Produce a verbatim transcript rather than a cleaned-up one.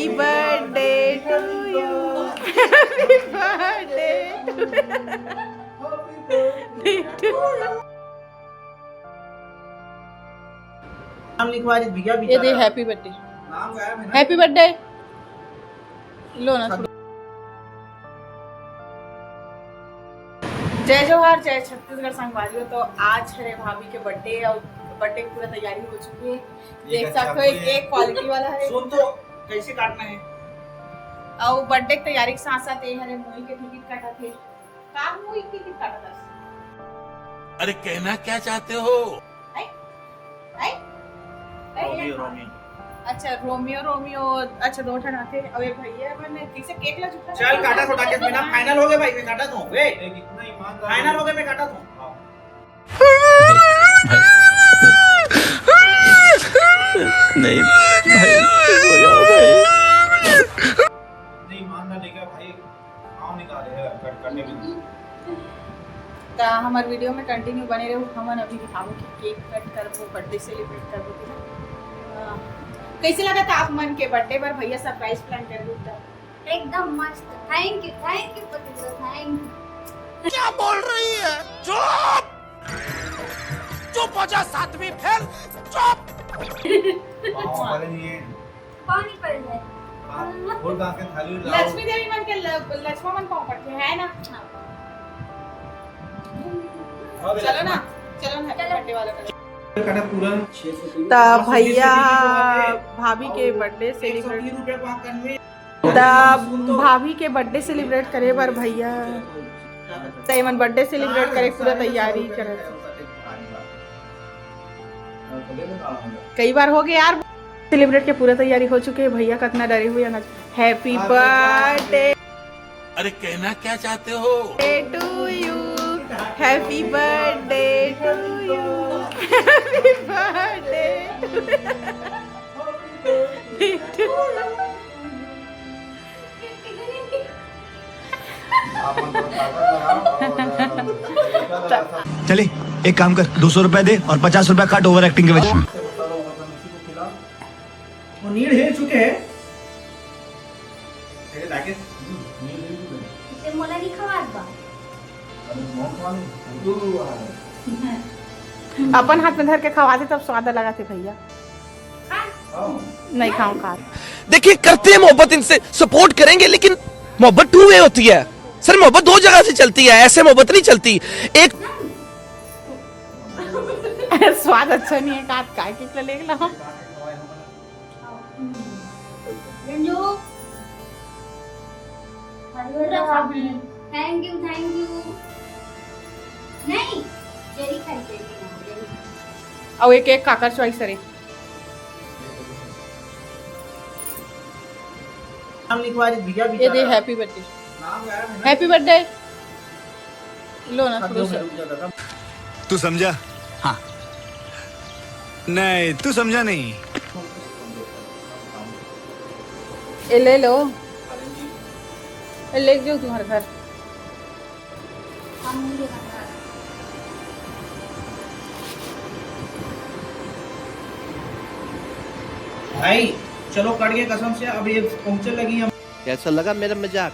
Happy birthday to you. Happy birthday to you. नाम लिखवा दे भैया, ये दे बेचारा। Happy birthday। नाम गायब है ना? Happy birthday। लो ना, सब। जय जोहार, जय छत्तीसगढ़ संगवारी हो। तो आज हरे भाभी के बर्थडे और बर्थडे की पूरा तैयारी हो चुकी है। ये देख अच्छा सकते हो, एक, कोई है। एक क्वालिटी वाला है। सुन तो, कैसे काटना है? और बर्थडे की तैयारी के साथ साथ ये हरे मूवी के टिकट काटा थे। का मूवी के टिकट काटा था? अरे कहना क्या चाहते हो? आई? आई? Romeo, Romeo. अच्छा, रोमियो, रोमियो, अच्छा, दो ठन आथे। अबे भैया, मैंने कैसे केक ला चुका चल, काटा छोटा केक, मेरा फाइनल हो गया भाई, मैं काटा दूं। ए, ए, कितना ईमानदार फाइनल है। हो गया, मैं काटा दूं। हाँ। नहीं भाई, हो जाओ भाई। नहीं, ईमानदार लेके भाई, पाँव निकाले हैं, कट करने में। त हमर वीडियो में कंटिन्यू बने रहू। हमन अभी दिखाबो कि केक कट करबो, बर्थडे सेलिब्रेट करबो कि ना। अ, कैसे लगा था आप मन के बर्थडे पर भैया सरप्राइज प्लान कर दू त? एकदम मस्त। थैंक यू, थैंक यू पतिदेव, थैंक यू। क्या बोल रही है? चुप! चुप हो जा सातवीं फेल, चुप! पाँव पड़े नहीं है। पानी पड़ जाए। हाँ, फूल डाल के थाली लाओ। लक्ष्मी देवी मन के ल-, लक्ष्मा मन पाँव पड़थे, है ना? हाँ। चलो ना, चलो ना, हैप्पी बर्थडे वाला करो। त भैया भाभी के बर्थडे सेलिब्रेट, त भाभी के बर्थडे सेलिब्रेट करे बर भैया, त एमन बर्थडे सेलिब्रेट करे पूरा तैयारी करत। कई बार हो गया यार, सेलिब्रेट के पूरा तैयारी हो चुके है। भैया कितना डरे हुए हैं। Happy birthday। अरे कहना क्या चाहते हो? To you, happy birthday to you, happy birthday to you। चले, एक काम कर, दो सौ रुपए दे और पचास रुपए काट ओवर एक्टिंग के वजह से। वो नीड हेर चुके हैं। तेरे लागे? हम्म, नीड हेर चुके हैं। ते मोला नहीं खवात बा। अरे, मौत वाली। तू आ। अपन हाथ में धर के खवाते तब स्वाद लगा थे भैया। हाँ। नहीं खाऊं खा। देखिए, करते हैं मोहब्बत, इनसे सपोर्ट करेंगे, लेकिन मोहब्बत टू वे होती है सर, मोहब्बत दो जगह से चलती है, ऐसे मोहब्बत नहीं चलती। एक स्वाद अच्छा नहीं है, काट काय के ले ला। Thank you, thank you. नहीं, जेरी खाई, जेरी ना, जेरी। अब एक, एक काकर चॉइस करे। नाम लिखवा दे भैया, ये दे बेचारा। Happy birthday। नाम गायब है ना? Happy birthday। लो ना, सब थोड़ा लोग सा। रुक जाता था। तू समझा? हाँ। नहीं, तू समझा नहीं। ये ले लो। ये ले जाओ तुम्हारे घर। भाई, चलो कट गए कसम से, अब ये पहुंचने लगी हम। कैसा लगा मेरा मजाक?